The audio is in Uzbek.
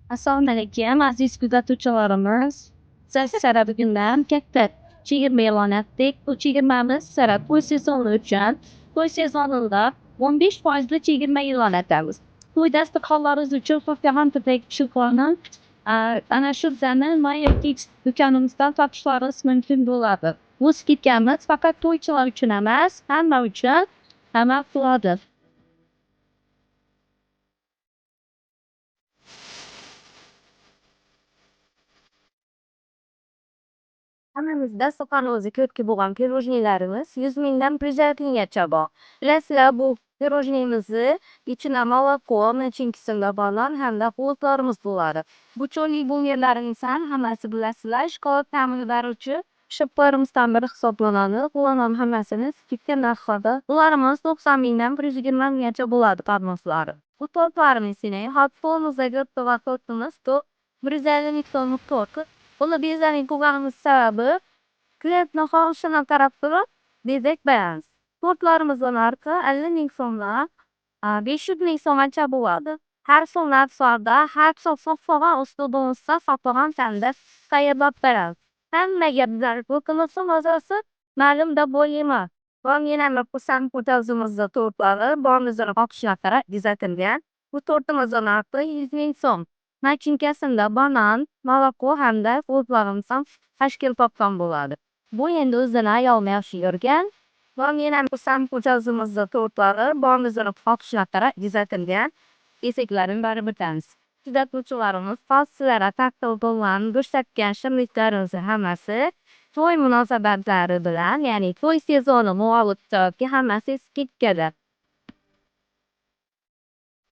Assalomu alaykum, aziz kuzatuvchilarimiz. Sizlarga bugundan katta chegirma e'lon etdik. Bu chegirmamiz sizlarga to'y sezoni uchun, to'y sezonida 15 faizli chegirma e'lon etamiz. To'y dasturxonlaringiz uchun xohlagan turdagi pishiriqlarni ana shu bizani Maya Cakes do'konimizdan topishlaringiz mumkin bo'ladi. Bu скидка miz faqat to'ychilar uchun emas, hamma uchun amal qiladi. Hammamizda dasturxonimizda ko'rki bo'lgan пирожный larimiz 100 mingdan 150 minggacha bor. Bilasizlar, bu пирожный mizni ichida молоко, nachinkisida banan hamda qurtlarimiz bo'ladi. Bu cho'llik burgerlarimiz ham hammasi, bilasizlar, shokolad ta'mini beruvchi pishiriqlarimizdan biri hisoblanadi. Bularning hammasini скидка narxlarda. Bularimiz 90 mingdan 120 minggacha bo'ladi podnoslari. Bu tortlarimiz yine qo'limizda ko'rib turgan tortimiz bu 150 ming so'mlik torti. Buni bezak qo'yganimiz sababi klientni xohishini qarab turib bezak beramiz. Tortlarimizni narxi 50 ming so'mdan 500 ming so'mgacha bo'ladi. Har xil narxlarda, har xil xohlagan uslubimizda, xohlagan ta'mda tayyorlab beramiz. Hammaga bizlar tortimizni mazasi ma'lum deb o'ylayman. Va yana xursand o'zimizda tortlari borimizning xohishiga qarab bezatilgan. Bu tortimizni narxi 100 ming so'm. Nachinkasida banan, молоко hamda qurtlarimizdan tashkil topgan bo'ladi. Bu endi o'zini ayolni yaxshi ko'rgan va yana xursand o'zimizda tortlari borimizning xohishiga qarab bezatilgan bezaklarini berib o'tamiz. Kuzatuvchilarimiz, sizlarga taqdim bo'lgan ko'rsatgan shirinliklarimizni hammasi to'y munosabatlari bilan, ya'ni to'y sezoni muvofiq hammasi скидка da.